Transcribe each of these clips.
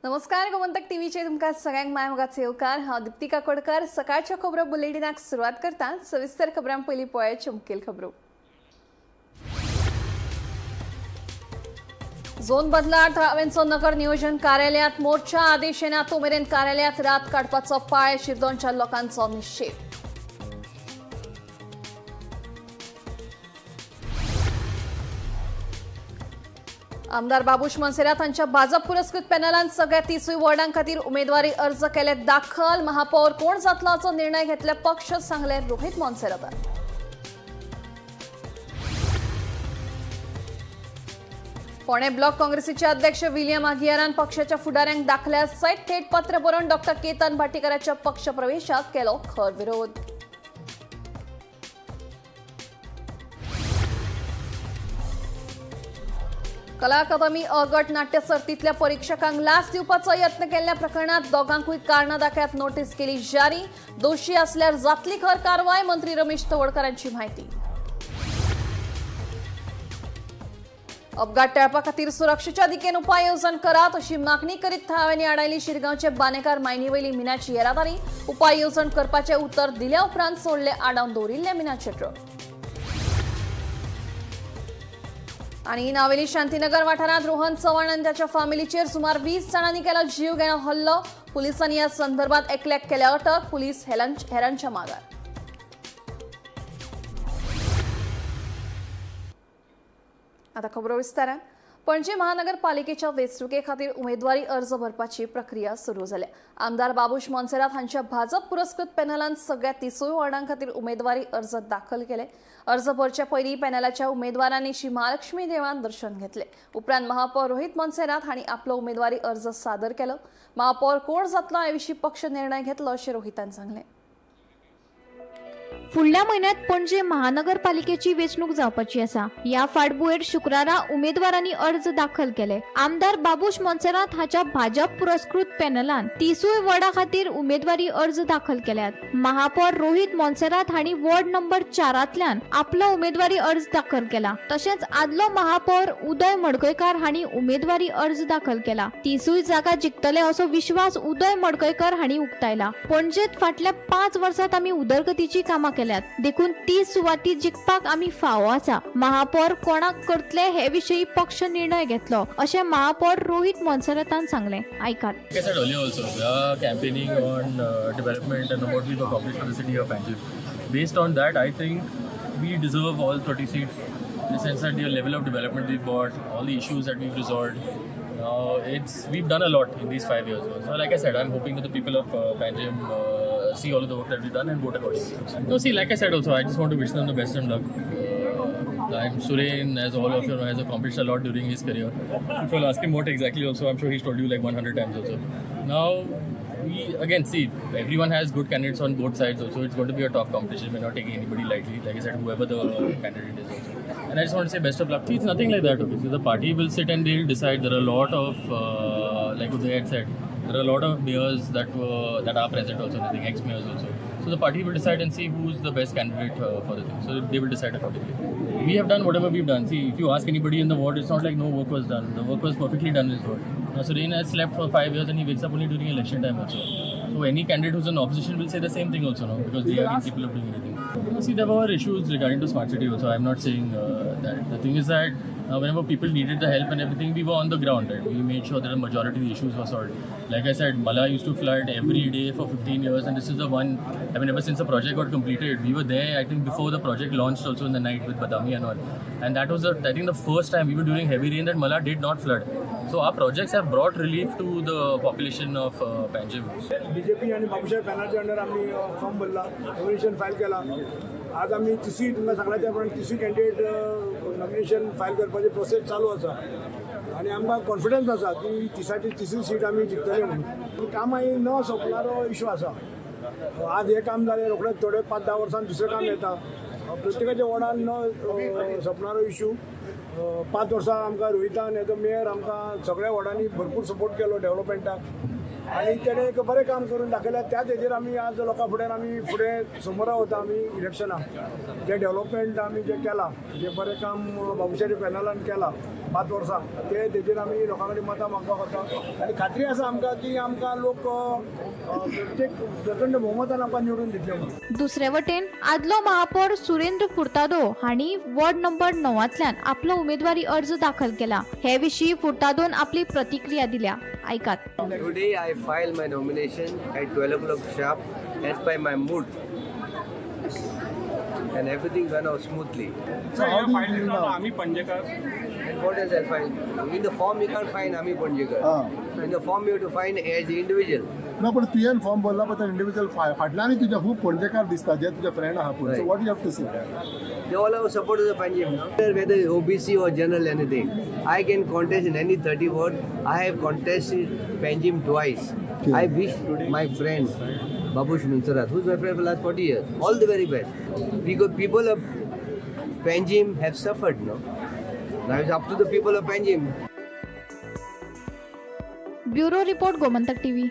नमस्कार, गोमंतक टीव्हीचे तुमकां सगळ्यांक माय मोगाचे येवकार. हांव दिप्ती काकोडकर. सकाळच्या खबरो बुलेटिनाक सुरवात करता. सविस्तर खबरां पयलीं पळयात मुखेल खबरो. झोन बदला थळाव्यांचो नगर नियोजन कार्यालयात मोर्चा. आदेश येना तो मेरेन कार्यालयात रात काडपाचो पाय. शिरदोनच्या लोकांचो निश्चेप. आमदार बाबूश मोन्सेरात हांच्या भाजप पुरस्कृत पॅनलान सगळ्या 30 वॉर्डां खातीर उमेदवारी अर्ज केले दाखल. महापौर कोण जातलो हाचो निर्णय घेतले पक्ष, सांगले रोहित मोन्सेरातान. फोंडें ब्लॉक काँग्रेसीचे अध्यक्ष विलियम आगियारान पक्षाच्या फुडाऱ्यांक दाखल्या सयत थेट पत्र बरोवन डॉक्टर केतन भाटीकाराच्या पक्ष प्रवेशाक केलो खर विरोध. कला अकादमी अ गट नाट्य सर्तीतल्या परीक्षकांक लाच दिवपाचो यत्न केल्ल्या प्रकरणात दोगांकूय कारणां दाखयात नोटीस केली जारी. दोशी असल्यार जातली खर कारवाय, मंत्री रमेश तवडकारांची माहिती. अपघात टाळपा खातीर सुरक्षेच्या दिकेन उपाय येवजण करात अशी मागणी करीत थळाव्यांनी आडायली शिरगांवचे बानेकार मायनीवयली मिनाची येरादारी. उपाय येवजण करपाचे उतर दिल्या उपरांत सोडले आडावन दवरिल्ले मिनाचे ट्रक. आणि नावेली शांतीनगर वाठारात रोहन चव्हाण आणि त्याच्या फॅमिलीचेर सुमार 20 जाणांनी केला जीव घेणो हल्लो. पुलिसांनी या संदर्भात एकल्याक केल्या अटक. पुलीस हेरांच्या मागार. आता खबरो विस्तारान. पणजी महानगरपालिकेच्या वेंचणुके खातीर उमेदवारी अर्ज भरपाची प्रक्रिया सुरू जाल्या. आमदार बाबूश मोन्सेरात हांच्या भाजप पुरस्कृत पॅनलान सगळ्या 30 वॉर्डां खातीर उमेदवारी अर्ज दाखल केले. अर्ज भरच्या पयलीं पॅनलाच्या उमेदवारांनी श्री महालक्ष्मी देवळांत दर्शन घेतले. उपरांत महापौर रोहित मोन्सेरात हांणी आपलो उमेदवारी अर्ज सादर केलो. महापौर कोण जातलो हे विशीं पक्ष निर्णय घेतलो अशें रोहितान सांगलें. फुडल्या म्हयन्यात पणजे महानगरपालिकेची वेंचणूक जावपाची आसा. ह्या फाटभुंयेर शुक्रारा उमेदवारांनी अर्ज दाखल केले. आमदार बाबूश मोन्सेरात हाच्या भाजप पुरस्कृत पॅनलान 30 वॉर्डा खातीर उमेदवारी अर्ज दाखल केल्यात. महापौर रोहित मोन्सेरात हांणी वॉर्ड नंबर 4 आपलो उमेदवारी अर्ज दाखल केला. तशेंच आदलो महापौर उदय मडकयकार हांणी उमेदवारी अर्ज दाखल केला. 30 जागा जिखतले असो विश्वास उदय मडकयकर हांणी उक्तायला. पणजेत फाटल्या 5 वर्सांत आमी उदरगतीची कामां केल्यात, देखून 30 सुवाती जिखपाक आमी फावो आसा. महापौर कोणाक करतले हे विशीं पक्ष निर्णय घेतलो अशें महापौर रोहित मोन्सेरातान सांगलें. आयकात. Like I said earlier also, we are campaigning on development and what we've accomplished for the city of Panjim. Based on that, I think we deserve all 30 seats in the sense that the level of development we've got, all the issues that we've resolved. We've done a lot in these 5 years. So like I said, I'm hoping that the people of Panjim see all of the work that we've done and vote accordingly. No, see, like I said also, I just want to wish them the best and luck. I'm Suren, as all of you know, has accomplished a lot during his career. If you'll ask him what exactly also, I'm sure he's told you like 100 times also. Now, we again see, everyone has good candidates on both sides also. It's going to be a tough competition. We're not taking anybody lightly. Like I said, whoever the candidate is also. And I just want to say best of luck. See, it's nothing like that. Okay, so the party will sit and they'll decide. There are a lot of, like Uday had said, there are a lot of mayors that are present also, I think ex-mayors also. So the party will decide and see who's the best candidate for the thing. So they will decide accordingly. We have done whatever we've done. See, if you ask anybody in the ward, it's not like no work was done. The work was perfectly done in his ward. Now, Suren has slept for 5 years and he wakes up only during election time also. So any candidate who's in opposition will say the same thing also, no? Because they are incapable of doing anything. You see, there were issues regarding to smart city also. I'm not saying that. The thing is that whenever people needed the help and everything, we were on the ground, right? We made sure that the majority of the issues were solved. Like I said, Mala used to flood every day for 15 years, and this is the one, I mean, ever since the project got completed, we were there, I think, before the project launched also in the night with Badami and all. And that was, I think, the first time, even during heavy rain, that Mala did not flood. So our projects have brought relief to the population of Panjim. BJP आणि Babusaheb पॅनलाच्या under आम्ही form भरला, nomination file केला. आज आमी तिसरी, तुमकां सांगला त्या प्रमाणे तिसरी कॅन्डिडेट नॉमिनेशन फायल करपाची प्रोसेस चालू आसा आनी आमकां कॉन्फिडन्स आसा की तिसाची तिसरी सीट आमी जिखतले म्हणून. कामां ही न सोंपणारो इशू आसा. आज हें काम जालें, रोखडेंच थोडे 5-10 वर्सांन दुसरें काम येता. प्रत्येकाच्या वॉर्डान न सोंपणारो इशू. 5 वर्सां आमकां रोहितान एज अ मेयर आमकां सगळ्या वॉर्डांनी भरपूर सपोर्ट केलो डेव्हलपमेंटाक. आनी तेणें एक बरें काम करून दाखयलां. त्याच हेजेर आमी आज लोकां फुड्यान आमी फुडें समोरा वता. आमी इलेक्शनाक जें डेवलपमेंट आमी जें केलां, जें बरें काम बाबुशाच्या पॅनलान केलां 5 वर्सां, ते तेजेर आमी लोकां कडेन मतां मागपाक वता आनी खात्री आसा आमकां की आमकां लोक प्रत्येक प्रचंड भोवमतान आमकां निवडून दितले म्हणून. दुसरे वटेन आदलो महापौर सुरेंद्र फुर्तादो हांणी वॉर्ड नंबर 9तल्यान आपलो उमेदवारी अर्ज दाखल केला. हे विशीं फुर्तादोन आपली प्रतिक्रिया दिल्या, आयकात. Today I filed my nomination at 12 o'clock sharp as by my mood. And everything went out smoothly. So how do you feel now? Ami Panjekar. And what else I find? In the form you can't find Ami Panjekar. Ah. In the form you have to find as individual. ना, पण तुवें form भरला पण individual फाटल्यान तुज्या खूब पणजेकार दिसता जे तुजे फ्रेंड आहा पूण. So Right. What you have to say? They all have supporters of Panjim. Whether OBC or general anything. I can contest in any 30 ward. I have contested Panjim twice. Okay. I wish my friend Babush Munsarat, who's my friend for the last 40 years, all the very best. Because people of Panjim have suffered, no? Now it's up to the people of Panjim. Bureau report, Gomantak TV.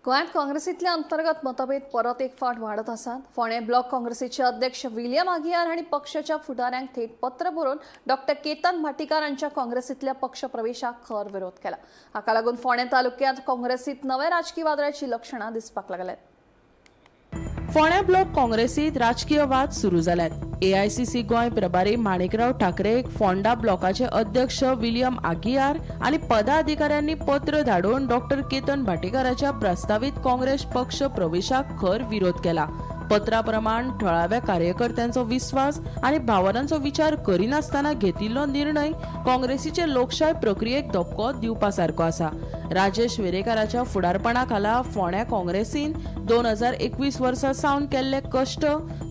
गोंयांत काँग्रेसींतले अंतर्गत मतभेद परत एक फावट वाडत आसात. फोंडें block काँग्रेसीचे अध्यक्ष विलियम आगियार हांणी पक्षाच्या फुडाऱ्यांक थेट पत्र बरोवन डॉक्टर केतन भाटीकार हांच्या काँग्रेसींतल्या पक्ष प्रवेशाक खर विरोध केला. हाका लागून फोंडें तालुक्यांत काँग्रेसींत नव्या राजकी वादळाची लक्षणां दिसपाक लागल्यात. फोंड्या ब्लॉक काँग्रेसीत राजकीय वाद सुरू जाल्यात. एआयसीसी गोंय प्रभारी माणिकराव ठाकरे, फोंडा ब्लॉकाचे अध्यक्ष विलियम आगियार आनी पदाधिकाऱ्यांनी पत्र धाडून डॉक्टर केतन भाटीकाराच्या प्रस्तावीत काँग्रेस पक्ष प्रवेशाक खर विरोध केला. पत्रा प्रमाण थळाव्या कार्यकर्त्यांचो विस्वास आनी भावनांचो विचार करिनासतना घेतिल्लो निर्णय काँग्रेसीचे लोकशाय प्रक्रियेक धपको दिवपा सारको आसा. राजेश वेरेकाराच्या फुडारपणा खाला फोंड्या काँग्रेसीन 2021 वर्सा सावन केल्ले कश्ट,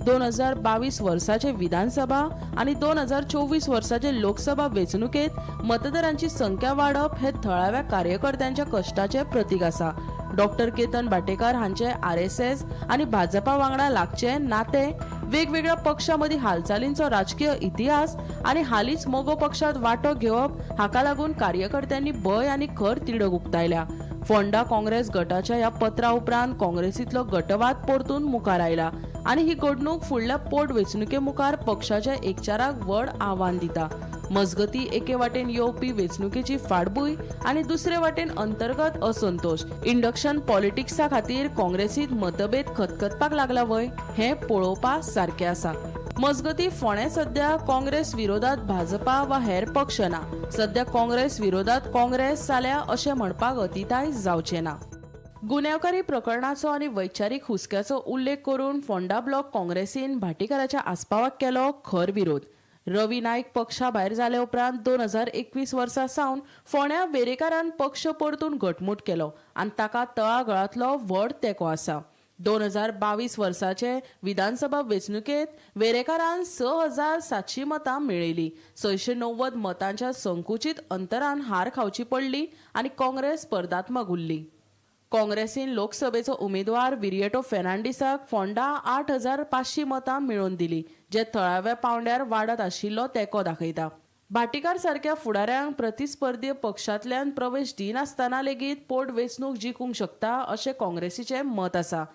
2022 वर्साचे विधानसभा आनी 2024 वर्साचे लोकसभा वेंचणुकेत मतदारांची संख्या वाडप हे थळाव्या कार्यकर्त्यांच्या कश्टाचे प्रतीक आसा. डॉक्टर केतन भाटेकार हांचे आरएसएस आनी भाजपा वांगडा लागचे नाते, वेगवेगळ्या पक्षां मदीं हालचालींचो राजकीय इतिहास आनी हालींच मगो पक्षांत वांटो घेवप हाका लागून कार्यकर्त्यांनी भंय आनी खर तिडक उक्तायल्या. फोंडा काँग्रेस गटाच्या ह्या पत्रा उपरांत काँग्रेसींतलो गटवाद परतून मुखार आयला आनी ही घडणूक फुडल्या पोट वेंचणुके मुखार पक्षाच्या एकचाराक व्हड आव्हान दिता. मजगती, एके वाटेन येवपी वेंचणुकेची फाटभूंय आनी दुसरे वाटेन अंतर्गत असंतोष इंडक्शन पॉलिटिक्सा खातीर काँग्रेसीत मतभेद खतखतपाक लागला व्हय, हें पळोवपा सारकें आसा. मजगती, फोंडें सध्या काँग्रेस विरोधात भाजपा वा हेर पक्ष ना. सध्या काँग्रेस विरोधात काँग्रेस जाल्या अशें म्हणपाक अतिताय जावचें ना. गुन्यांवकारी प्रकरणाचो आनी वैचारीक हुसक्याचो उल्लेख करून फोंडा ब्लॉक काँग्रेसीन भाटीकाराच्या आस्पावाक केलो खर विरोध. रवी नायक पक्षा भायर जाले उपरांत 2021 वर्सा सावन फोंड्या वेरेकारान पक्ष परतून घटमूट केलो आनी ताका तळागाळांतलो व्हड तेंको आसा. 2022 वर्साचे विधानसभा वेंचणुकेत वेरेकारान 6700 मतां मेळयली. 690 मतांच्या संकुचीत अंतरान हार खावची पडली आनी काँग्रेस स्पर्धात्मक उरली. काँग्रेसीन लोकसभेचो उमेदवार विरियटो फेर्नांडीसाक फोंडा 8500 मतां मेळोवन दिली, जे थळाव्या पावंड्यार वाडत आशिल्लो तेंको दाखयता. भाटीकार सारक्या फुडाऱ्यांक प्रतिस्पर्धी पक्षांतल्यान प्रवेश दिनासतना लेगीत पोट वेंचणूक जिखूंक शकता अशें काँग्रेसीचें मत आसा.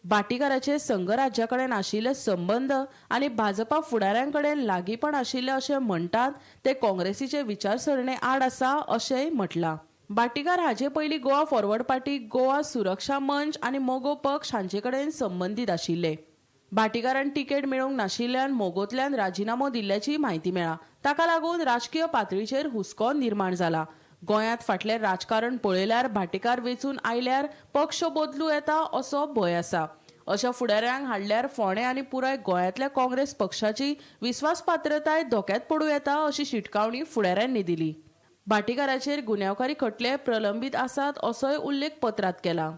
भाटीकाराचे संघराज्या कडेन आशिल्ले संबंद आनी भाजपा फुडाऱ्यां कडेन लागींपण आशिल्लें अशें म्हणटात ते काँग्रेसीचे विचारसरणे आड आसा अशेंय म्हटलां. भाटीकार हाचे पयलीं गोवा फॉरवर्ड पार्टी, गोवा सुरक्षा मंच आनी मगो पक्ष हांचे कडेन संबंदीत आशिल्ले. भाटीकारान तिकेट मेळूंक नाशिल्ल्यान मोगोंतल्यान राजिनामो दिल्ल्याची म्हायती मेळ्ळा. ताका लागून राजकीय पातळीचेर हुस्को निर्माण जाला. गोंयांत फाटलें राजकारण पळयल्यार भाटीकार वेंचून आयल्यार पक्ष बदलू येता असो भंय आसा. अशा फुडाऱ्यांक हाडल्यार फोंडें आनी पुराय गोंयांतल्या काँग्रेस पक्षाची विस्वासपात्रताय धोक्यांत पडूं येता अशी शिटकावणी फुडाऱ्यांनी दिली. भाटीकाराचेर गुन्यांवकारी खटले प्रलंबीत आसात असोय उल्लेख पत्रांत केला.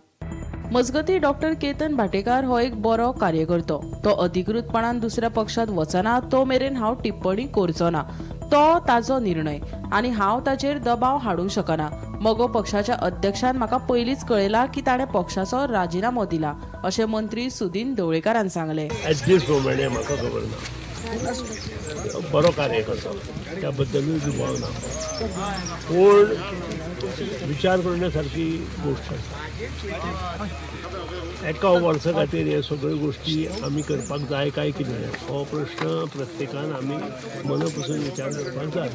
मजगती, डॉक्टर केतन भाटेकार हो एक बरो कार्यकर्तो. तो अधिकृतपणान दुसऱ्या पक्षात वचना तो मेरेन हांव टिप्पणी करचो ना. तो ताजो निर्णय आनी हांव ताचेर दबाव हाडूंक शकना. मगो पक्षाच्या अध्यक्षान म्हाका पयलींच कळयलां की ताणें पक्षाचो राजिनामो दिला, अशें मंत्री सुदीन ढवळीकारान सांगलें. ॲट these moment हें म्हाका खबर ना. बरो कार्यकर्तो, त्या बद्दलूय दुबाव ना. पूण विचार करण्या सारकी गोश्ट आसा. एका वर्सा खातीर हे सगळ्यो गोश्टी आमी करपाक जाय काय कितें हो प्रश्न प्रत्येकान आमी मना पसून विचार करपाक जाय.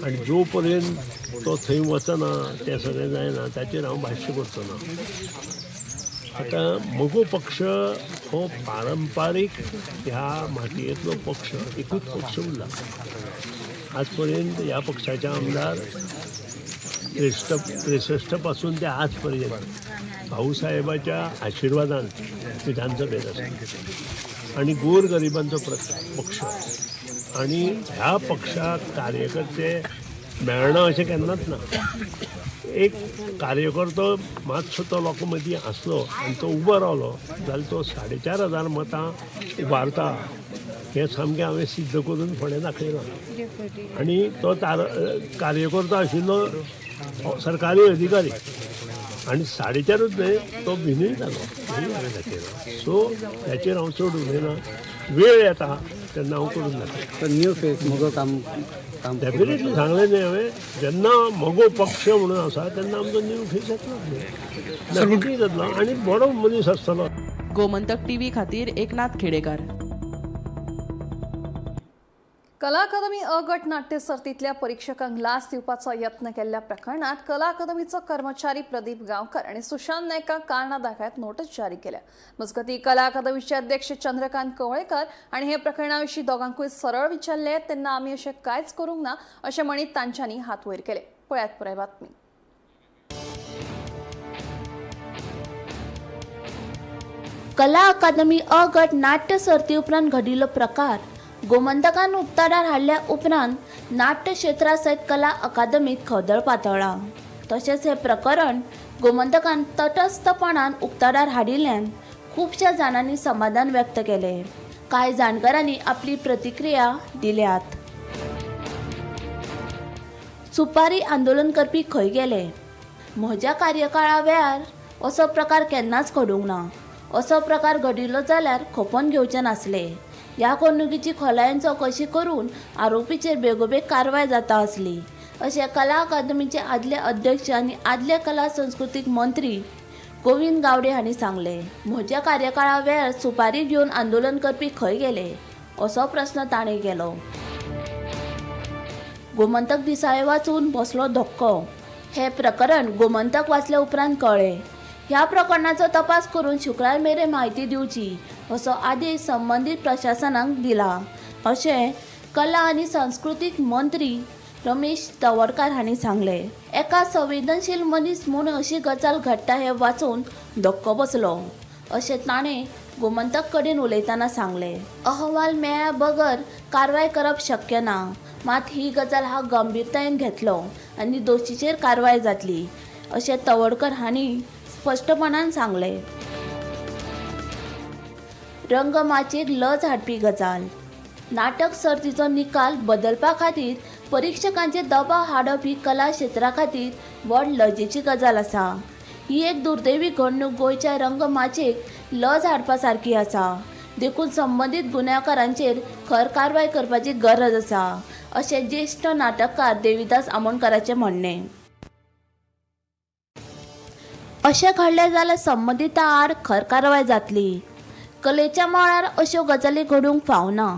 आनी जो पर्यंत तो थंय वचना तें सगळें जायना ताचेर हांव भाश्य करचो ना. आतां मगो पक्ष हो पारंपारीक ह्या मातयेंतलो पक्ष, एकूच पक्ष उरला. आज पर्यंत ह्या पक्षाचे आमदार 63 पासून ते आज पर्यंत भाऊसाहेबाच्या आशिर्वादान विधानसभेत आसा आनी गोरगरिबांचो पक्ष आनी ह्या पक्षाक कार्यकर्ते मेळना अशें केन्नाच ना. एक कार्यकर्तो मातसो तो लोकां मदीं आसलो आनी तो उबो रावलो जाल्यार तो 4,500 मतां उबारता हें सामकें हांवें सिद्ध करून फुडें दाखयलां. आनी तो कार्यकर्तो आशिल्लो सरकारी अधिकारी आनी 4.5 न्हय तो भिनूय जालो हें हांवें दाखयलां. सो ताचेर हांव चड उलयना, वेळ येता तेन्ना हांव करून दाखयतां. न्यू फेस मगो काम काम डेफिनेटली सांगलें न्ही हांवें, जेन्ना मगो पक्ष म्हणून आसा तेन्ना आमचो न्यू फेस येतलो, नक्की जातलो आनी बरो मनीस आसतलो. गोमंतक टीव्ही खातीर एकनाथ खेडेकर. कला अकादमी अ गट नाट्य सर्तीतल्या परीक्षकांक लाच दिवपाचो यत्न केल्ल्या प्रकरणात कला अकादमीचो कर्मचारी प्रदीप गांवकर आणि सुशांत नायकाक कारणां दाखयत नोटीस जारी केल्या. मजगतीं कला अकादमीचे अध्यक्ष चंद्रकांत कवळेकर आणि हे प्रकरणाविशीं दोगांकूय सरळ विचारले तेन्ना आमी अशें कांयच करूंक ना अशें म्हणीत तांच्यांनी हात वयर केले. पळयात पुराय बातमी. कला अकादमी अ गट नाट्य सर्ती उपरांत घडिल्लो प्रकार गोमंतकान उक्ताडार हाडल्या उपरांत नाट्य क्षेत्रा सयत कला अकादमीत खवदळ पातळ्ळा. तशेंच हें प्रकरण गोमंतकान तटस्थपणान उक्ताडार हाडिल्ल्यान खुबश्या जाणांनी समाधान व्यक्त केलें. कांय जाणकारांनी आपली प्रतिक्रिया दिल्यात. सुपारी आंदोलन करपी खंय गेले? म्हज्या कार्यकाळा वेळार असो प्रकार केन्नाच घडूंक ना. असो प्रकार घडिल्लो जाल्यार खपोवन घेवचे नासले. ह्या घडणुकीची खोलायेन चवकशी करून आरोपीचेर बेगोबेग कारवाय जाता आसली अशें कला अकादमीचे आदले अध्यक्ष आनी आदले कला संस्कृतीक मंत्री गोविंद गावडे हांणी सांगलें. म्हज्या कार्यकाळा वेळार सुपारी घेवन आंदोलन करपी खंय गेले असो प्रस्न ताणें केलो. गोमंतक दिसाळें वाचून बसलो धक्को. हें प्रकरण गोमंतक वाचल्या उपरांत कळ्ळें. ह्या प्रकरणाचो तपास करून शुक्रार मेरेन म्हायती दिवची असो आदेश संबंदीत प्रशासनाक दिला अशें कला आनी संस्कृतीक मंत्री रमेश तवडकार हांणी सांगलें. एका संवेदनशील मनीस म्हूण अशी गजाल घडटा हें वाचून धक्को बसलो अशें ताणें गोमंतक कडेन उलयतना सांगलें. अहवाल मेळ्ळ्या बगर कारवाय करप शक्य ना, मात ही गजाल हांव गंभीरतायेन घेतलो आनी दोशीचेर कारवाय जातली अशें तवडकर हांणी स्पश्टपणान सांगलें. रंगमाचयेक लज हाडपी गजाल. नाटक सर्तीचो निकाल बदलपा खातीर परिक्षकांचेर दबाव हाडप ही कला क्षेत्रा खातीर व्हड लजेची गजाल आसा. ही एक दुर्दैवी घडणूक गोंयच्या रंगमाचयेक लज हाडपा सारकी आसा. देखून संबंदीत गुन्यांवकारांचेर खर कारवाय करपाची गरज आसा अशें ज्येश्ठ नाटककार देविदास आमोणकाराचें म्हणणें. अशें घडलें जाल्यार संबंदिता आड खर कारवाय जातली. कलेच्या मळार अश्यो गजाली घडूंक फावना.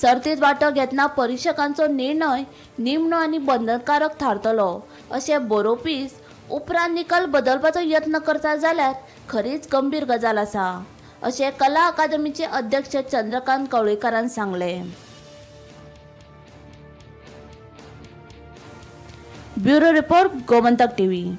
सर्तीत वांटो घेतना परिक्षकांचो निर्णय निमणो आनी बंधनकारक थारतलो अशें बरोवपीच उपरांत निकाल बदलपाचो यत्न करता जाल्यार खरीच गंभीर गजाल आसा अशें कला अकादमीचे अध्यक्ष चंद्रकांत कवळेकारान सांगलें. Bureau report, Gomantak TV.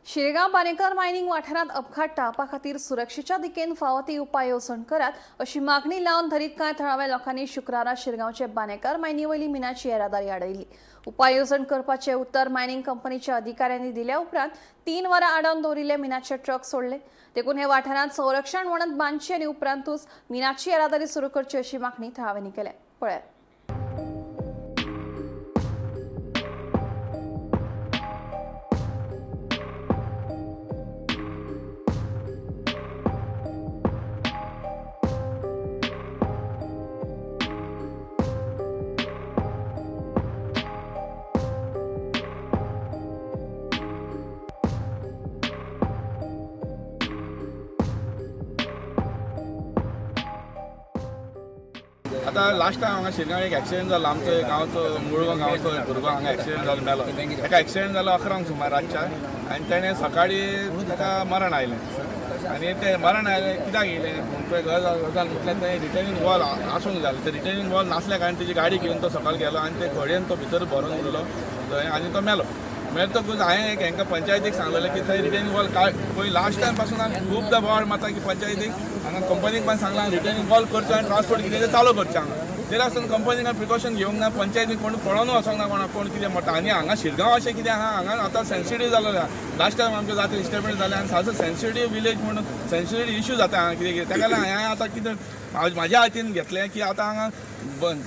Shirgaon Banekar mining वाठारांत अपघात टाळपा खातीर सुरक्षेच्या दिकेन फावो ती उपाय येवजण करात अशी मागणी लावन धरीत कांय थळाव्या लोकांनी शुक्रारा शिरगांवचे बानेकर मायनी वयली मिनाची येरादारी आडयली. उपाय येवजण करपाचे उत्तर मायनिंग कंपनीच्या अधिकाऱ्यांनी दिल्या उपरांत 3 वरां आडावन दवरिल्ले मिनाचे ट्रक सोडले. देखून हे वाठारांत संरक्षण वणत बांदची आनी उपरांतूच मिनाची येरादारी सुरू करची अशी मागणी थळाव्यांनी केल्या. पळयात. आतां लास्ट टायम हांगा शिरगांव एक एक्सिडंट जालो आमचो एक गांवचो, मुळगांव गांवचो एक भुरगो हांगा एक्सिडंट जालो, मेलो. ताका एक्सिडंट जालो 11 कांक सुमार रातच्या आनी तेणें सकाळीं ताका मरण आयलें. आनी तें मरण आयलें कित्याक येयलें म्हणटकीर गजाल म्हटल्यार तें रिटर्निंग वॉल आसूंक जाय. तें रिटर्निंग वॉल नासल्या कारणान तेजी गाडी घेवन तो सकयल गेलो आनी ते घडयेन तो भितर भरून उरलो थंय आनी तो मेलो. मेळटकूच हांवें एक हांकां पंचायतीक सांगलेलें की थंय रिटर्निंग वॉल काय पयलीं लास्ट टायम पासून हांवें खुबदां बोवाळ मारता की पंचायतीक हांगा कंपनीक पण सांगलां, रिटर्निंग वॉल करचो आनी ट्रान्सपोर्ट कितें तें चालू करचें हांगा. तरी आसतना कंपनीन प्रिकॉशन घेवंक ना. पंचायतीन कोण पळोवन वचोंक ना कोणाक, कोण कितें म्हणटा. आनी हांगा शिरगांव अशें कितें आहा, हांगा आतां सेन्सिटीव जालें आहा. लास्ट टायम आमचें जाता डिस्टर्बन्स जालें आनी सारको सेन्सिटीव विलेज म्हणून सेन्सिटीव इशू जाता हांगा कितें कितें. ताका लागून हांवें आतां कितें म्हाज्या हातीन घेतलें की आतां हांगा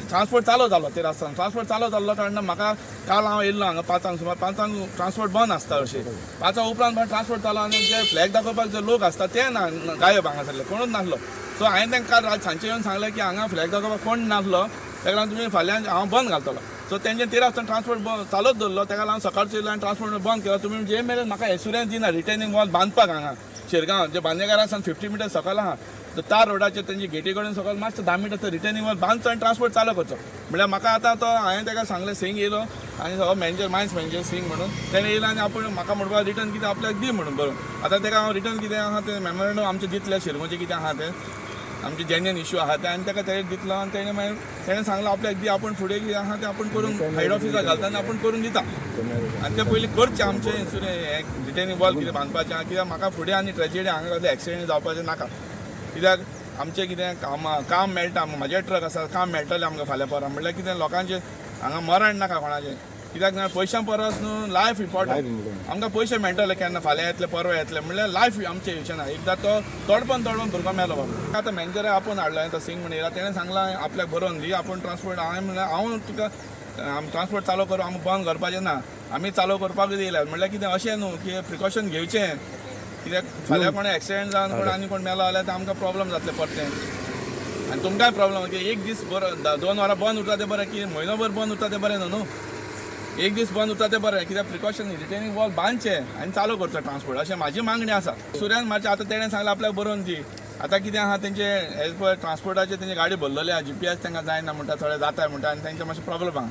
ट्रान्सपोर्ट चालू जालो. ते रस्त्यान ट्रान्सपोर्ट चालू जाल्लो कारणान म्हाका काल हांव येयल्लो हांगा 5 कांक सुमार. 5 कांक ट्रान्सपोर्ट बंद आसता हरशीं. 5 उपरांत पण ट्रान्सपोर्ट चालू आनी जे फ्लॅग दाखोवपाक जे लोक आसता ते ना, गायब. हांगासरले कोणूच नासलो. सो हांवें तांकां काल रात सांजचे येवन सांगलें की हांगा फ्लॅग दाखोवपाक कोण नासलो, ताका लागून तुमी फाल्यां हांव बंद घालतलो. सो तेंचे तेरा आसतना ट्रान्सपोर्ट चालूच दवरलो. ताका लागून सकाळचो येयलो आनी ट्रान्सपोर्ट बंद केलो. तुमी जे मेरेन म्हाका एश्युरन्स दिना रिटेनिंग वॉल बांदपाक, हांगा शिरगांव जे बांदेकारा सावन 50 मिटर सकयल आहा तो तार रोडाचेर तेंची गेटी कडेन सकयल मातशें 10 मिटर रिटेनिंग वॉल बांदचो आनी ट्रान्सपोर्ट चालू करचो. म्हळ्यार म्हाका आतां तो हांवें ताका सांगलें, सिंग येयलो आनी हो मॅनेजर, मायन्स मॅनेजर सिंग म्हणून, तेणें येयलो आनी आपूण म्हाका म्हणपाक रिटर्न कितें आपल्याक दी म्हणून बरोवन. आतां ताका हांव रिटर्न कितें आहा तें मेमोरेंडम आमचें दितलें, शिरगोचें कितें आहा तें आमचे जेन्युन इशू आहा तें. आनी ताका तें दितलो आनी तेणें मागीर तेणें सांगलां आपल्याक दी, आपूण फुडें कितें आहा तें आपूण करून हेड ऑफिसाक घालता आनी आपूण करून दिता. आनी तें पयलीं करचें आमचें हें रिटेनिंग वॉल कितें बांदपाचें आहा, कित्याक म्हाका फुडें आनी ट्रेजिडी हांगा कसलें एक्सिडंट जावपाचें नाका. कित्याक आमचें कितें काम काम मेळटा, म्हाजे ट्रक आसा, काम मेळटलें आमकां फाल्यां परां. म्हणल्यार कितें लोकांचें हांगा मरण नाका कोणाचें. कित्याक ना पयशां परस न्हू लायफ इम्पॉर्टंट. आमकां पयशे मेळटले केन्ना, फाल्यां येतले, परवां येतले, म्हणल्यार लायफ आमचें येवचें ना. एकदां तो तडपन तडपन भुरगो मेलो बाबा. आतां मॅनेजराक आपोवन हाडलो तो सिंग म्हणून येयला. तेणें सांगलां आपल्याक बरोवन दी, आपूण ट्रान्सपोर्ट. हांवें म्हणलें हांव तुका ट्रान्सपोर्ट चालू करूं, आमी बंद करपाचें ना, आमी चालू करपाकूच येयल्यात. म्हणल्यार कितें अशें न्हू की प्रिकॉशन घेवचें, कित्याक फाल्यां कोण एक्सिडंट जावन कोण आनी कोण मेलो जाल्यार आमकां प्रॉब्लम जातलें परतें आनी तुमकांय प्रॉब्लम. की एक दीस बरो 2 वरां बंद उरता तें बरें की म्हयनोभर बंद उरता तें बरें न्हू न्हू. एक दीस बंद उरता तें बरें, कित्याक प्रिकॉशन रिटेनिंग वॉल बांदचें आनी चालू करचो ट्रान्सपोर्ट अशें म्हाजी मागणी आसा. सुर्यान मातशें आतां तेणें सांगलें आपल्याक बरोवन दी. आतां कितें आहा तेंचे एज पर ट्रान्सपोर्टाचे तेंची गाडी भरलेली आहा. जीपीएस तांकां जायना म्हणटा, थोडे जाता म्हणटा आनी तेंचे मातशें प्रॉब्लम आहा.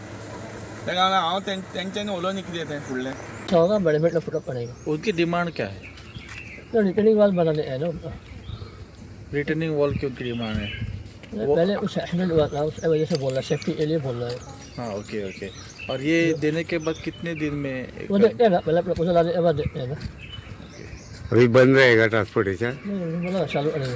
ताका लागून हांव तेंच्यांनी उलोवनी कितें तें फुडलें. होगा, मैनेजमेंट का पुटअप पड़ेगा. उनकी डिमांड क्या है? तो रिटर्निंग वॉल बनाने है ना. रिटर्निंग वॉल क्यों की डिमांड है? पहले उस एक्सीडेंट हुआ था, उस वजह से बोल रहा है, सेफ्टी के लिए बोल रहा है. हाँ, ओके ओके. और ये देने के बाद कितने दिन में? वो देखते हैं ना, पहले प्रपोजल आने के बाद देखते हैं ना. अभी बंद रहेगा ट्रांसपोर्टेशन? नहीं, बोला चालू करेंगे.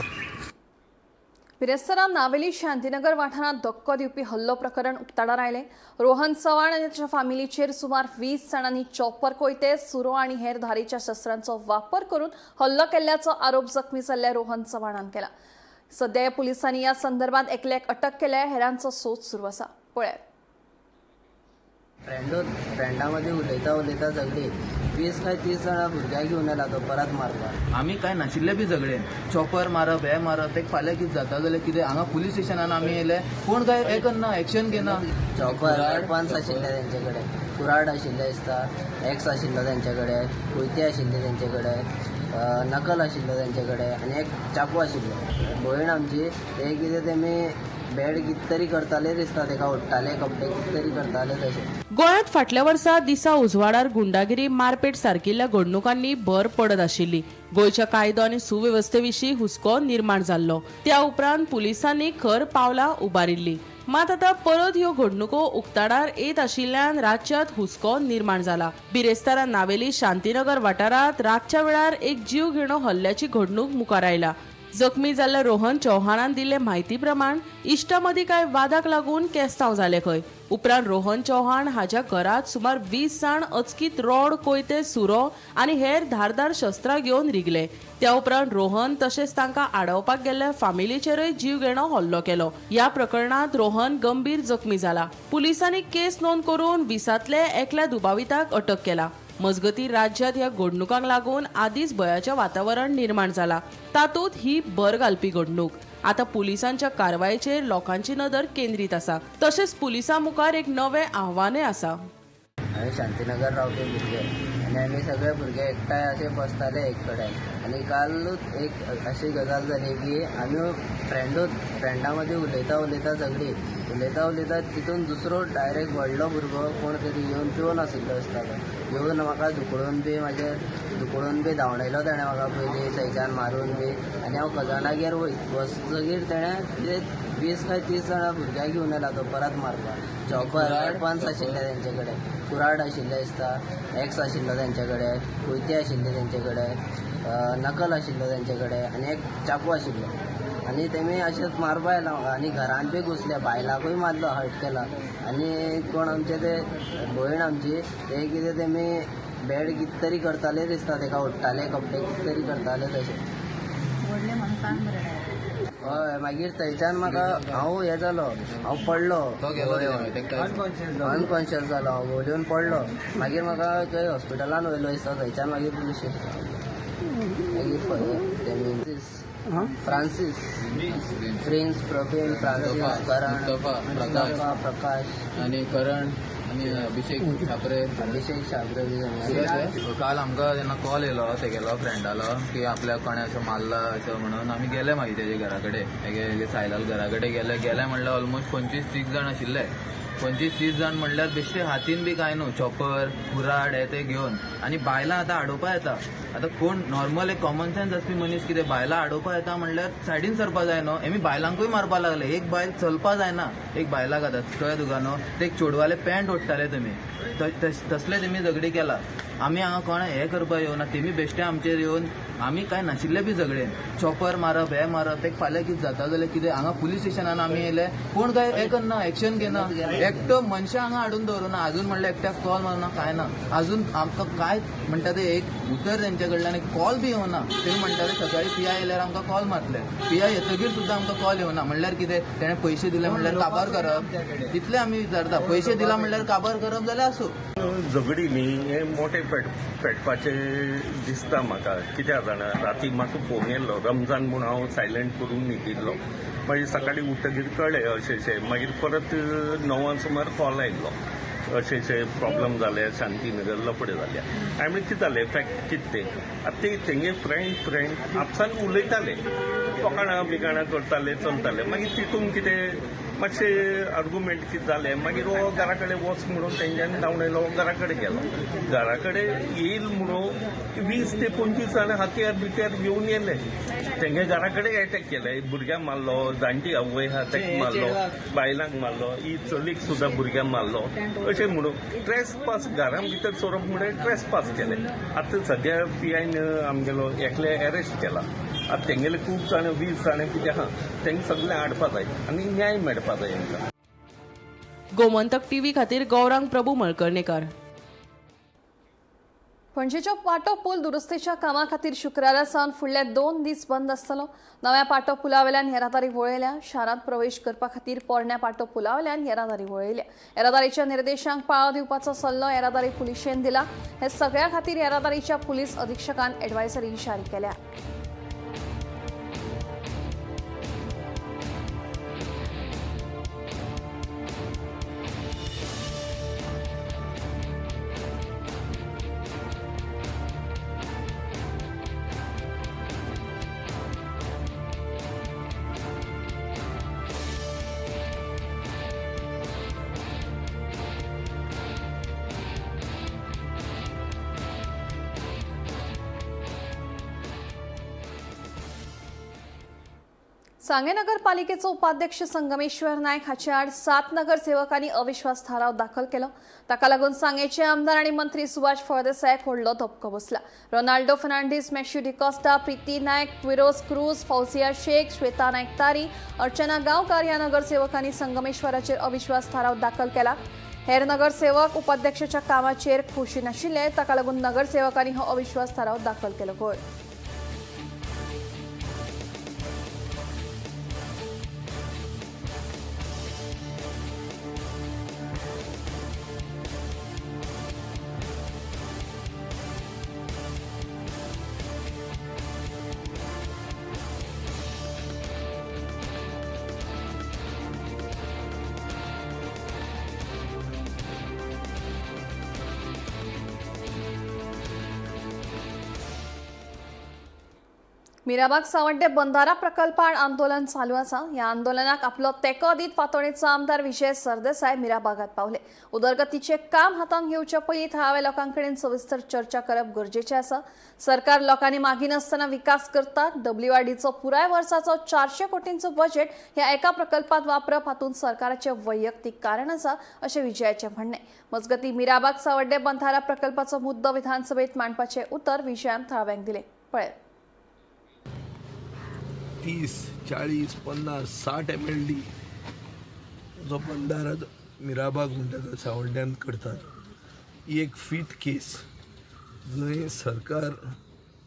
बिरेस्तारा नावेली शांतीनगर वाठारांत धक्को दिवपी हल्लो प्रकरण उक्ताडार आयलें. रोहन चव्हाण आनी ताच्या फामिलीचेर सुमार 20 जाणांनी चॉपर, कोयते, सुरो आनी हेर धारेच्या शस्त्रांचो वापर करून हल्लो केल्ल्याचो आरोप जखमी जाल्ल्या रोहन चव्हाणान केला. सध्या पुलिसांनी या संदर्भात एकल्याक अटक केल्या, हेरांचो सोद सुरू आसा. पळयात. फ्रेंडो फ्रेंडा मदीं उलयता उलयता झगडी, 20 काय 30 जाणां भुरग्यांक घेवन येयला तो परत मारपाक. आमी कांय नाशिल्ले बी झगडेन चॉपर मारप, हे मारप. ते फाल्यां कितें जाता जाल्यार कितें? हांगा पुलीस स्टेशनान आमी येयले, कोण काय हें करना, एक्शन घेना. चॉपर, वेपन्स आशिल्ले तेंचे कडेन, कुराड आशिल्ले दिसता, एक्स आशिल्लो तेंचे कडेन, कोयते आशिल्ले तेंचे कडेन, नकल आशिल्लो तेंचे कडेन आनी एक चाकू आशिल्लो. भयण आमची ते कितें तेमी बॅड कितें तरी करताले दिसता, तेका ओडटाले कपडे, कितें तरी करताले तशें. गोंयांत फाटल्या वर्सा दिसा उजवाडार गुंडागिरी, मारपेट सारकिल्ल्या घडणुकांनी भर पडत आशिल्ली. गोंयच्या कायदो आनी सुवेवस्थे विशीं हुस्को निर्माण जाल्लो. त्या उपरांत पुलिसांनी खर पावलां उबारिल्लीं. मात आतां परत ह्यो घडणुको उक्ताडार येत आशिल्ल्यान राज्यांत हुस्को निर्माण जाला. बिरेस्तारा नावेली शांतीनगर वाठारांत रातच्या वेळार एक जीव घेणो हल्ल्याची घडणूक मुखार आयला. जखमी जाल्ल्या रोहन चौहानान दिल्ले म्हायती प्रमाण इश्टा मदीं कांय वादाक लागून केस्तांव जाले खंय. उपरांत रोहन चौहान हाच्या घरात सुमार 20 जाण अचकीत रॉड, कोयते, सुरो आनी हेर धारदार शस्त्रां घेवन रिगले. त्या उपरांत रोहन तशेंच तांकां आडावपाक गेल्ल्या फामिलीचेरय जीव घेणो हल्लो केलो. ह्या प्रकरणात रोहन गंभीर जखमी जाला. पुलिसांनी केस नोंद करून 20 एकल्या दुबाविताक अटक केला. मजगती, राज्यात ह्या घडणुकांक लागून आदींच भंयाचें वातावरण निर्माण जाला, तातूंत ही भर घालपी घडणूक. आता पुलिसांच्या कारवायेचेर लोकांची नदर केंद्रीत आसा. तशेंच पुलिसां मुखार एक नवें आव्हानय आसा. हांवें शांतीनगर रावपी भुरगे. आनी आमी सगळे भुरगे एकठांय अशे बसताले एक कडेन. आनी कालूच एक अशी गजाल जाली की आमी फ्रेंडूच फ्रेंडा मदीं उलयता उलयता झगडी उलयता उलयता तितून दुसरो डायरेक्ट व्हडलो भुरगो कोण तरी येवन पिवन आशिल्लो दिसता तो येवन म्हाका धुकळून बी म्हाजे धुकळून बी धांवडायलो तेणें म्हाका पयलीं थंयच्यान मारून बी. आनी हांव कजनागेर वचतगीर तेणें कितें 20 काय 30 जाणां भुरग्यांक घेवन येयला तो परत मारपाक. चॉपर वेपन्स आशिल्ले तेंचे कडेन, कुराड आशिल्ले दिसता, एक्स आशिल्लो तेंचे कडेन, कोयते आशिल्ले तेंचे कडेन, नकल आशिल्लो तेंचे कडेन आनी एक चाकू आशिल्लो. आनी तेमी अशेंच मारपा आयला म्हाका आनी घरान बी घुसले, बायलाकूय मारलो, हर्ट केला. आनी कोण आमचे ते भयण आमची ते कितें तेमी बॅड कितें तरी करताले दिसता, तेका ओडटाले कपडे कितें तरी करताले तशें. हय, मागीर थंयच्यान म्हाका हांव हें जालो, हांव पडलो, अनकॉन्शियस जालो, हांव वळून पडलो. मागीर म्हाका थंय हॉस्पिटलान वयलो दिसता, थंयच्यान मागीर पुलीस स्टेशन मागीर तेमी फ्रांसीस प्रिन्स प्रवीण फ्रांसीस करण मुस्तफा प्रकाश आनी करण आनी अभिषेक छापरे. अभिषेक छापरे. काल आमकां जेन्ना कॉल येयलो तेगेलो फ्रेंडालो की आपल्याक कोणें अशें मारला अशें म्हणून आमी गेले मागीर तेजे घरा कडेन, तेगे सायलाल घरा कडेन गेले. गेले म्हणल्यार ऑलमोस्ट 25-30 जाण आशिल्ले. 25-30 जाण म्हणल्यार बेश्टे हातीन बी कांय न्हू, चॉपर कुराड हे ते घेवन. आनी बायलां आतां आडोवपा येता. आतां कोण नॉर्मल एक कॉमन सेन्स आसपी मनीस कितें बायलां आडोवपा येता म्हणल्यार सायडीन सरपा जाय न्हू. हेमी बायलांकूय मारपा लागले. एक बायल चलपा जायना, एक बायलाक आतां कळ्ळें तुका न्हू, ते एक चेडवाले पॅन्ट ओडटाले तेमी, तसले तेमी झगडी केला. आमी हांगा कोण हें करपा येवना, तेमी बेश्टे आमचेर येवन आमी कांय नाशिल्ले बी झगडेन चॉपर मारप हे मारप. तेका फाल्यां कितें जाता जाल्यार कितें हांगा पुलीस स्टेशनान आमी येयले, कोण कांय हें करना, एक्शन घेना. एकटो मनशां हांगा हाडून दवरुना अजून, म्हणल्यार एकट्याक कॉल मारना कांय ना. अजून आमकां कांय म्हणटा ते एक उतर तेंच्या कडल्यान एक कॉल बी येवना. तेमी म्हणटा ते सकाळी पी I येयल्यार आमकां कॉल मारतले, पी I येतगीर सुद्दां आमकां कॉल येवना. म्हणल्यार कितें तेणें पयशे दिले म्हणल्यार काबार करप, तितलें आमी विचारता. पयशे दिला म्हणल्यार काबार करप जाल्यार आसूं. झगडी न्ही हें मोठें पेटपाचें दिसता म्हाका. कित्याक जाणा, राती म्हाका फोन येयलो रमजान म्हूण हांव सायलंट करून न्हिदिल्लो. मागीर सकाळीं उठ्ठगीर कळ्ळें अशें अशें. मागीर परत 9 सुमार कॉल आयिल्लो अशें अशें प्रॉब्लम जाले, शांतीनगर लफडे जाले. हांवें म्हणलें कितें जालें, फॅक्ट कितें तें. आतां ते तेंगे फ्रेंड आपसान उलयताले, फकाणां बिकाणां करताले, चलताले. मागीर तितून कितें मातशें आर्गुमेंट कितें जालें, मागीर हो घरा कडेन वच म्हणून तेंच्यांनी धांवडायलो. घरा कडेन गेलो, घरा कडेन येयल म्हणून 20 ते 25 जाणां हत्यार बित्यार घेवन येयले. तेंगे घरा कडेन एटॅक केले, भुरग्यांक मारलो, जाणटी आवय आहा ताका मारलो, बायलांक मारलो, ही चलीक सुद्दां भुरग्यांक मारलो. अशें म्हणून ट्रेस पास घरां भितर सोरप म्हणल्यार ट्रेस पास केले. आतां सद्या पी आयन आमगेलो एकले एरेस्ट केला. आतां तेंगेले खूब जाणां 20 जाणां कितें आहा तेंकां सगळें हाडपा जाय आनी न्याय मेळपा जाय हेंकां. गोमंतक टीव्ही खातीर गौरांग प्रभू मळकर्णेकर. पणजेच्या पाटो पूल दुरुस्तीच्या कामा खातीर शुक्रारा सावन फुडले 2 दीस बंद आसतलो. नव्या पाटो पुलावेल्यान येरादारी वळयल्या. शारांत प्रवेश करपा खातीर पोरण्या पाटो पुलावेल्यान येरादारी वळयल्या. येरादारीच्या निर्देशांक पाळो दिवपाचो सल्लो येरादारी पुलिशेन दिला. हे सगळ्या खातीर येरादारीच्या पुलीस अधिक्षकान एडवायझरी जारी केल्या. सांगें नगरपालिकेचो उपाध्यक्ष संगमेश्वर नायक हाचे आड 7 नगरसेवकांनी अविश्वास थाराव दाखल केलो. ताका लागून सांगेचे आमदार आनी मंत्री सुभाष फळदेसायाक व्हडलो धपको बसला. रोनाल्डो फर्नांडीस, मॅश्यू डिकॉस्टा, प्रिती नायक, क्विरोस क्रूज, फौजिया शेख, श्वेता नायक तारी, अर्चना गांवकार ह्या नगरसेवकांनी संगमेश्वराचेर अविश्वास थाराव दाखल केला. हेर नगरसेवक उपाध्यक्षाच्या कामाचेर खोशी नाशिल्ले, ताका लागून नगरसेवकांनी हो अविश्वास थाराव दाखल केलो. गोय मिराबाग सावड्डे बंधारा प्रकल्पाआड आंदोलन चालू आसा. ह्या आंदोलनाक आपलो तेंको दीत फातोडेचो आमदार विजय सरदेसाय मिराबागात पावले. उदरगतीचे काम हातांत घेवचे पयलीं थळाव्या लोकां कडेन सविस्तर चर्चा करप गरजेचें आसा. सरकार लोकांनी मागिनासतना विकास करता. डब्ल्यूआरडीचो पुराय वर्साचो 400 कोटींचो बजेट ह्या एका प्रकल्पात वापरप हातूंत सरकाराचें वैयक्तीक कारण आसा अशें विजयाचें म्हणणें. मजगतीं मिराबाग सावड्डे बंधारा प्रकल्पाचो मुद्दो विधानसभेत मांडपाचें उतर विजयान थळाव्यांक दिलें. पळय 30, 40, 50, 60 MLD जो बंधारा मिराबाग म्हणटा तो सावड्ड्यान करतात. ही एक फीट केस जंय सरकार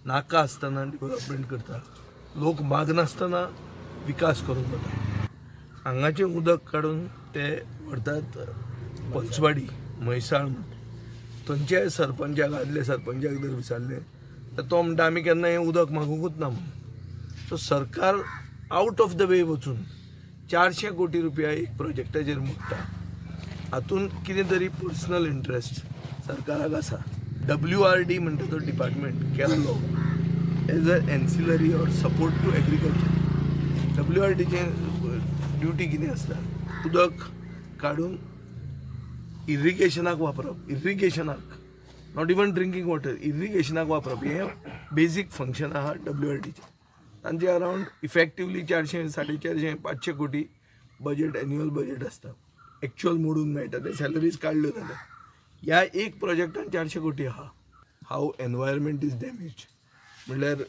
नाका आसतना डेव्हलपमेंट करता, लोक मागनासतना विकास करूंक वता. हांगाचें उदक काडून ते व्हरतात पंचवाडी म्हैसाळ म्हणटा थंयच्या सरपंचाक, आदल्या सरपंचाक जर विचारलें तर तो म्हणटा आमी केन्ना हें उदक मागूंकूच ना म्हणून. सो सरकार आउट ऑफ the वे वचून 400 कोटी रुपया एक प्रोजेक्टाचेर मोडटा. हातून कितें तरी पर्सनल इंट्रस्ट सरकाराक आसा. WRD म्हणटा तो डिपार्टमेंट केल्लो as a ancillary or support to agriculture. WRDचें duty कितें आसता? उदक काडून इरिगेशनाक वापरप, इरिगेशनाक, not even drinking water, इरिगेशनाक वापरप हें बेजीक फंक्शन आहा WRDचें. तांचे अरावंड इफेक्टिवली 400, 450, 500 कोटी बजेट, एन्युअल बजेट आसता. एक्चुअल मोडून मेळटा ते सॅलरीज काडल्यो जाल्यार ह्या एक प्रोजेक्टान 400 कोटी आहा. हाव एनवायरमेंट is damage म्हणल्यार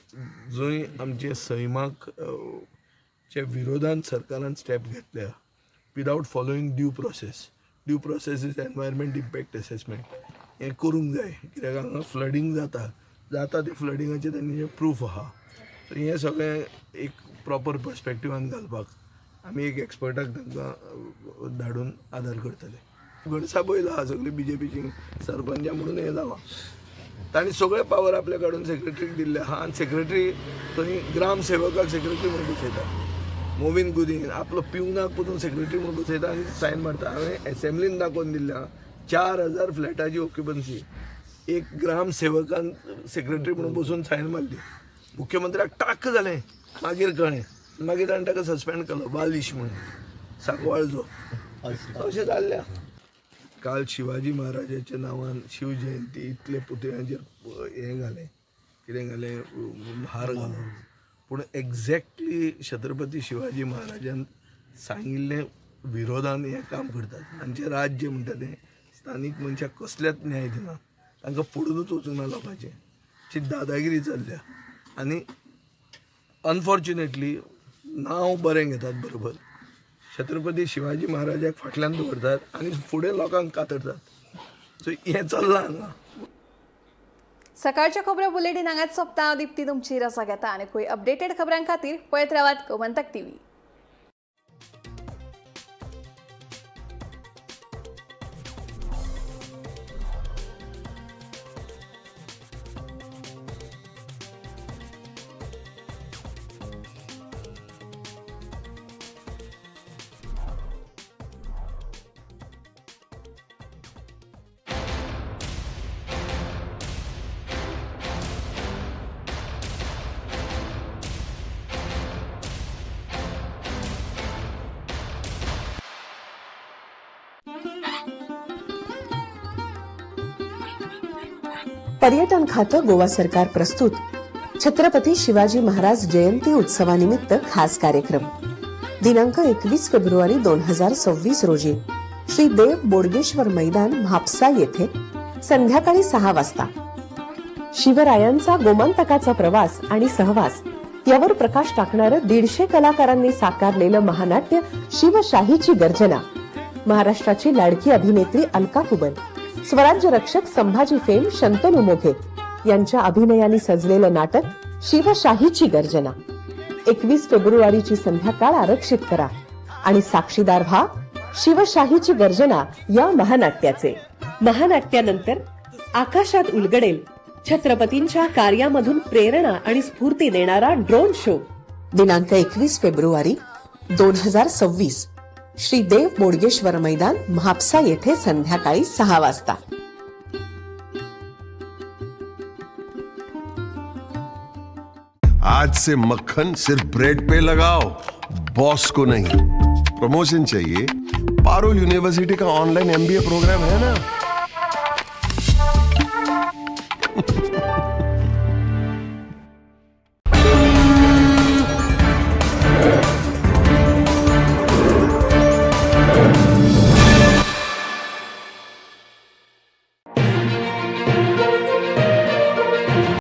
जंय आमचे सैमाक च्या विरोधान सरकारान स्टेप घेतल्या without following due process. Due process is environment impact assessment. हें करूंक जाय कित्याक हांगा फ्लडींग जाता जाता ते फ्लडिंगाचें तांचे प्रूफ आहा. सो हें सगळें एक प्रॉपर पर्सपेक्टिवान घालपाक आमी एक एक्सपर्टाक तांकां धाडून आदार करतले. गणसा बैल आहा सगळी BJPची सरपंचां म्हणून हें जालां. तांणी सगळे पावर आपल्या काडून सेक्रेटरीक दिल्ले आहा आनी सेक्रेटरी थंय ग्रामसेवकाक सेक्रेटरी म्हणून बसयता. मोविन गुदीन आपलो पिवनाक पसून सेक्रेटरी म्हणून बसयता आनी सायन मारता. हांवें एसेंब्लीन दाखोवन दिल्लें आहा 4000 फ्लॅटाची ऑक्युपन्सी एक ग्रामसेवकान सेक्रेटरी म्हणून बसून सायन मारली. मुख्यमंत्र्याक टाक जालें, मागीर कळ्ळें, मागीर ताणें ताका सस्पेंड केलो बालिश म्हणून सांकवाळचो. अशें जाल्लें. काल शिवाजी महाराजाच्या नांवान शिवजयंती इतले पुतळ्यांचेर हें घालें, कितें घालें, हार घालो, पूण एक्झॅक्टली छत्रपती शिवाजी महाराजान सांगिल्लें विरोधान हें काम करतात. तांचें राज्य म्हणटा तें स्थानीक मनशाक कसलेच न्याय दिना, तांकां पडुनूच वचूंक ना लोकांचें, जी दादागिरी चल्ल्या. आनी अनफॉर्च्युनेटली नांव बरें घेतात बरोबर, छत्रपती शिवाजी महाराजाक फाटल्यान दवरतात आनी फुडें लोकांक कातरतात. सो हें चल्लां हांगा. सकाळच्या खबरो बुलेटीन हांगाच सोंपता. हांव दीप्ती तुमची रजा घेता आनी खंय अपडेटेड खबरां खातीर पळयत रावात गोमंतक टीव्ही. पर्यटन खातं गोवा सरकार प्रस्तुत छत्रपती शिवाजी महाराज जयंती उत्सवानिमित्त खास कार्यक्रम. दिनांक 21 फेब्रुवारी 2026 रोजी श्री देव बोडगेश्वर मैदान म्हापसा येथे संध्याकाळी 6 वाजता शिवरायांचा गोमंतकाचा प्रवास आणि सहवास यावर प्रकाश टाकणारं 150 कलाकारांनी साकारलेलं महानाट्य शिवशाहीची गर्जना. महाराष्ट्राची लाडकी अभिनेत्री अलका कुबल, स्वराज्य रक्षक संभाजी फेम शंतनू मोघे यांच्या अभिनयाने सजलेलं नाटक शिवशाहीची गर्जना. 21 फेब्रुवारीची संध्याकाळ आरक्षित करा आणि साक्षीदार व्हा शिवशाहीची गर्जना या महानाट्याचे. महानाट्यानंतर आकाशात उलगडेल छत्रपतींच्या कार्यामधून प्रेरणा आणि स्फूर्ती देणारा ड्रोन शो. दिनांक 21 फेब्रुवारी 2026 श्री देव बोडगेश्वर मैदान म्हापसा येथे संध्याकाळी 6 वाजता. आज आज से मक्खन सिर्फ ब्रेड पे लगाओ, बॉस को नहीं। प्रमोशन चाहिए? पारुल यूनिवर्सिटी का ऑनलाइन एमबीए प्रोग्राम है ना।